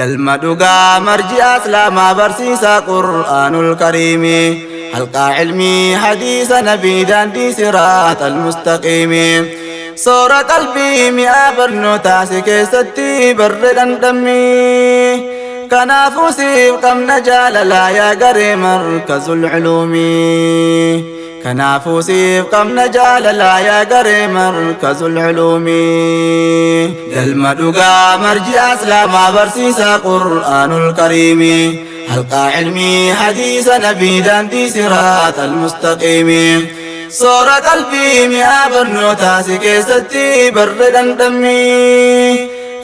Galma dhugaa marji'a islaamaa barsiisaa qur'aanul kariimi. Halqaa ilmii hadiisa nabii daandii siraat almustaqiimi. Soora qalbii mi'aa barnootaa si keessatti barre dhandhammi. Kanaafuu siif qabna jaalalaa yaa garee markazul culuumii. Kanaafuu siif qabna jaalalaa yaa garee markazul culuumii. Galma dhugaa marji'a islaamaa barsiisaa qur'aanul kariimi. Halqaa ilmii hadiisa nabii daandii siraat almustaqiimi. Soora qalbii mi'aa barnootaa si keessatti barre dhandhammi.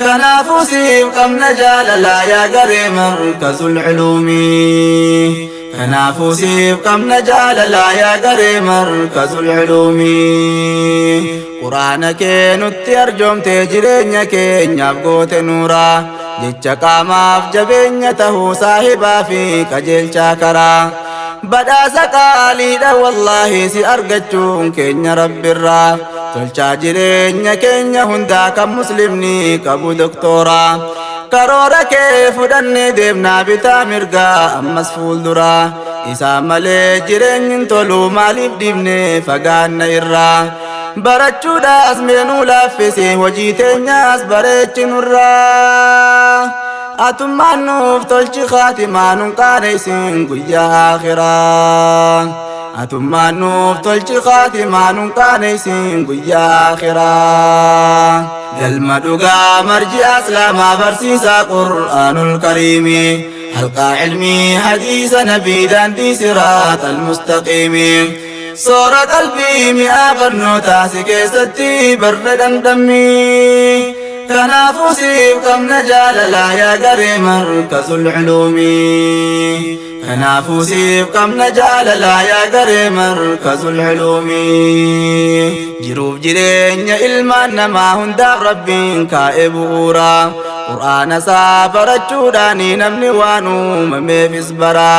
Kanaafuu siif qabna jaalalaa yaa garee markazul culuumii. Kanaafuu siif qabna jaalalaa yaa garee markazul culuumii. Quraana kee nutti arjoomtee jireenya keenyaaf goote nuuraa. Jecha qaamaaf jabeenya tahuu saahibaa fi qajeelchaa karaa. Badhaasa qaaliidha wallaahi si argachuun keenya rabbirraa. Tolchaa jireenya keenya hundaa kan muslimni qabu doktoraa. Karoora kee fudhannee deemnaa bitaa mirgaa ammas fuulduraa. Isaa malee jireenyi hin tolu maaliif dhiibnee fagaanna irraa. Barachuudhaas meenuu laaffise hojii teenyaas bareechinurraa. Atummaan nuuf tolchi khaatimaa nun qaaneessin guyyaa akhiraa. Atummaan nuuf tolchi khaatimaa nun qaaneessin guyyaa akhiraa. Galma dhugaa marji'a islaamaa barsiisaa qur'aanul kariimi. Halqaa ilmii hadiisa nabii daandii siraat almustaqiimi. Soora qalbii mi'aa barnootaa si keessatti barre dhandhammi. Kanaafuu siif qabna jaalalaa yaa garee markazul culuumii. Kanaafuu siif qabna jaalalaa yaa garee markazul culuumii. Jiruuf jireenya ilmaan namaa hundaaf rabbiin kaa'e bu'uura. Qur'aana isaa barachuudhaani namni waan uumameefis bara.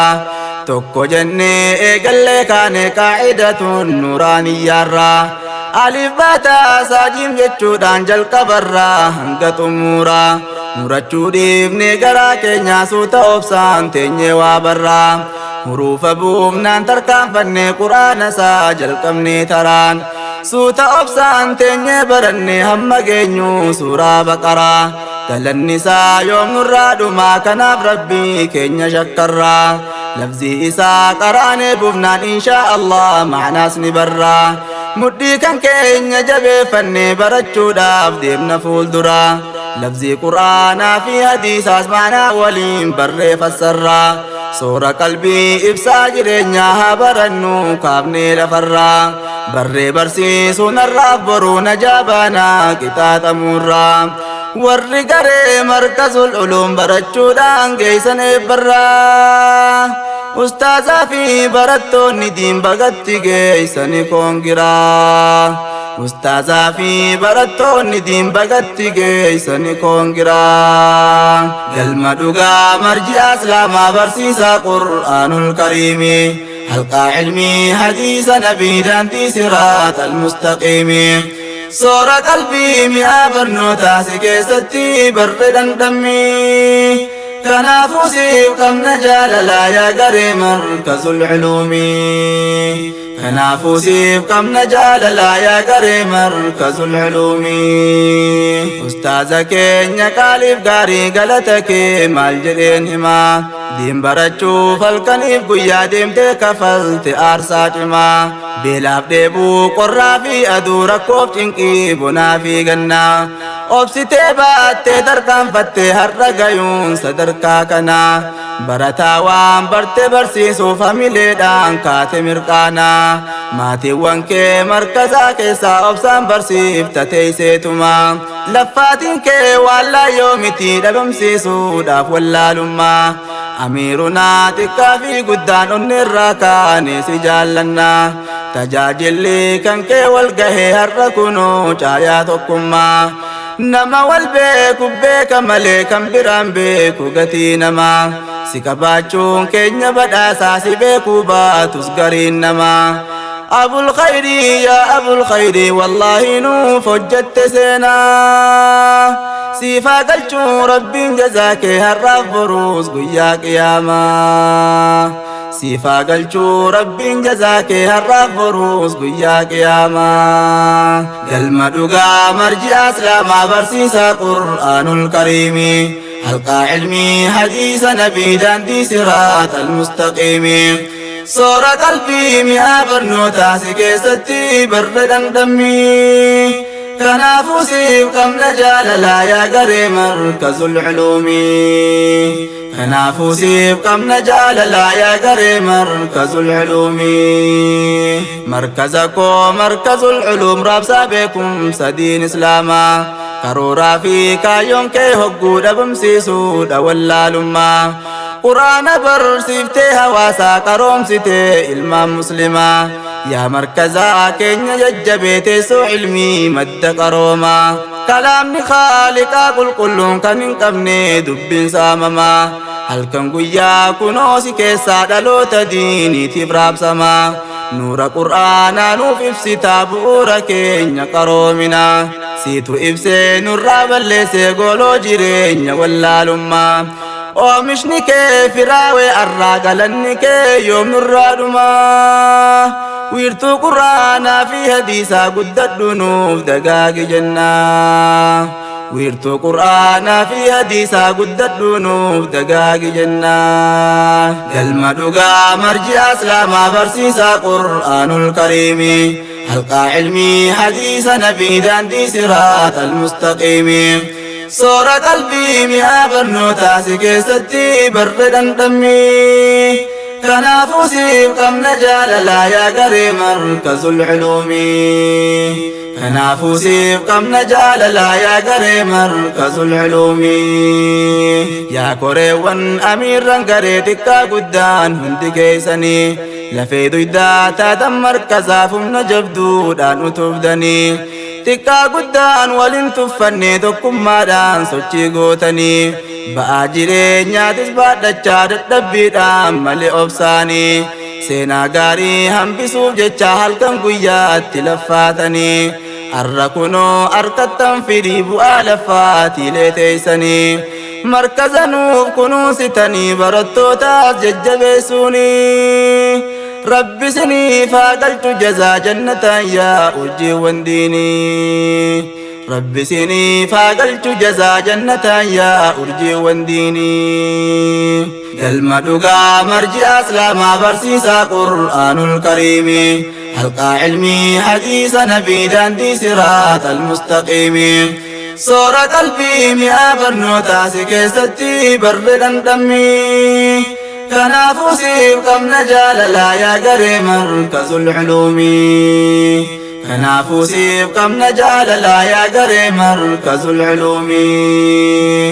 Tokko jennee eegallee kaane qaa'idatun nuraaniyyaarraa. Alif baataa saajiim jechuudhaan jalqabarraa hanga xumuraa. Murachuu dhiifnee garaa keenyaa suuta obsaan teenyee waa barraa. Huruufa buufnaan tarkaanfannee quraana isaa jalqabnee taraan. Suuta obsaan teenyee barannee hamma geenyu suuraa baqaraa. Galanni isaa yoom nurraa dhumaa kanaaf rabbii keenya shakkarraa. Lafzii isaa qaraanee buufnaan inshaa Allah macnaas ni barraa. Mudhii kan keenya jabeeffannee barachuudhaaf deemna fuulduraa. Lafzii quraanaa fi hadiisaas macnaa waliin barree fassarraa. Soora qalbii ibsaa jireenyaa haa barannu kaafnee lafarraa. Barree barsiisuun har'aaf boruu najaa baanaa qixaaxamuurraa. Warri garee markazul uluum barachuudhaan geessan eebbarraa. Ustaazaa fi barattoonni diin bagatti geessani koongiraa. Ustaazaa fi barattoonni diin bagatti geessani koongiraa. Galma dhugaa marji'a islaamaa barsiisaa qur'aanul kariimi. Halqaa ilmii hadiisa nabii daandii siraat almustaqiimi. Soora qalbii mi'aa barnootaa si keessatti barre dhandhammi. Kanaafuu siif qabna jaalalaa yaa garee markazul culuumii. Kanaafuu siif qabna jaalalaa yaa garee markazul culuumii. Ustaaza keenya qaaliif gaarii galata kee maal jedheen himaa. Diin barachuuf halkaniif guyyaa deemtee kafalte aarsaa cimaa. Beelaaf dheebuu qorraa fi aduu rakkoof cinqii bonaa fi gannaa. Obsitee baattee tarkaanfattee har'a gayuun sadarkaa kanaa. Barataa waan barte barsiisuuf hamileedhaan kaate mirqaanaa. Maatiiwwan kee markazaa keessaa obsaan barsiifta teeyseetumaa. Laffaatiin kee waan laayyoo miti dhabamsiisuudhaaf wallaalummaa. Amiirunaa xiqqaa fi guddaan onnirraa kaane si jaallannaa. Tajaajilli kan kee wal gahee har'a kunoo caayaa tokkummaa. Nama wal beeku beeka malee kan biraan beeku gatii namaa. Si qabaachuun keenya badhaasaa si beekuu baatus gariin namaa. Abul khayrii yaa abul khayrii wallaahi nuuf hojjette seenaa. Siifaa galchuu Rabbiin jazaa kee har'aaf boruus guyyaa qiyaamaa. Siifaa galchuu Rabbiin jazaa kee har'aaf boruus guyyaa qiyaamaa. Galma dhugaa marji'a Islaamaa barsiisaa Qur'aanul Kariimi. Halqaa ilmii hadiisa nabii daandii siraata almustaqiimi. Soora qalbii mi'aa barnootaa si keessatti barre dhandhammii. Kanaafuu siif qabna jaalalaa yaa garee markazul culuumii. Kanaafuu siif qabna jaalalaa yaa garee markazul culuumii. Markaza koo markazul culuum raabsaa beekumsa diin Islaamaa. Karooraa fi kaayyoon kee hogguu dhabamsiisuudha wallaalummaa. Quraana barsiiftee hawaasaa qaroomsitee ilmaan muslimaa. Yaa markazaa keenya jajjabee teessoo ilmii madda qaroomaa. Kalaamni Khaaliqaa qulqulluun kan hin qabne dubbiin saamamaa. Halkan guyyaa kunoo si keessaa dhaloota diiniitiif raabsamaa. Nuura Qur'aanaa nuuf ibsitaa bu'uura keenya qaroominaa. Siitu ibsee nurraa balleessee gooloo jireenya wallaalummaa. Oomishni kee firaawee arraa galanni kee yoom nurraa dhumaa. Wiirtuu Qur'aanaa fi hadiisaa guddadhu nuuf dagaagi jennaa. Wiirtuu Qur'aanaa fi hadiisaa guddadhu nuuf dagaagi jennaa. Galma dhugaa marji'a Islaamaa barsiisaa Qur'aanul Kariimi. Halqaa ilmii hadiisa nabii daandii siraata almustaqiimi. Soora qalbii mi'aa barnootaa si keessatti barre dhandhammii. Kanaafuu siif qabna jaalalaa yaa garee markazul culuumii. Kanaafuu siif qabna jaalalaa yaa garee markazul culuumii. Yaa koreewwan amiirran garee xiqqaa guddaan hundi keessanii. Lafee duydaa taatan markazaaf humna jabduudhaan utubdanii. Xiqqaa guddaan waliin tuffannee tokkummaadhaan sochii gootanii. Ba'aa jireenyaatis baadhachaa dadhabbiidhaan malee obsaanii. Seenaa gaarii hambisuuf jecha halkan guyyaatti laffaatanii. Arra kunoo harkattan fidii bu'aa laffaatiilee teessanii. Markaza nuuf kunuunsitanii barattootaas jajjabeessuunii. Rabbi isiniif haa galchu jazaa jannataan yaa urjiiwwan diinii. Rabbi isiniif haa galchu jazaa jannataan yaa urjiiwwan diinii. Galma dhugaa marji'a Islaamaa barsiisaa Qur'aanul Kariimi. Halqaa ilmii hadiisa nabii daandii siraata almustaqiimi. Soora qalbii mi'aa barnootaa si keessatti barre dhandhammii. Kanaafuu siif qabna jaalalaa yaa garee markazul culuumii. Kanaafuu siif qabna jaalalaa yaa garee markazul culuumii.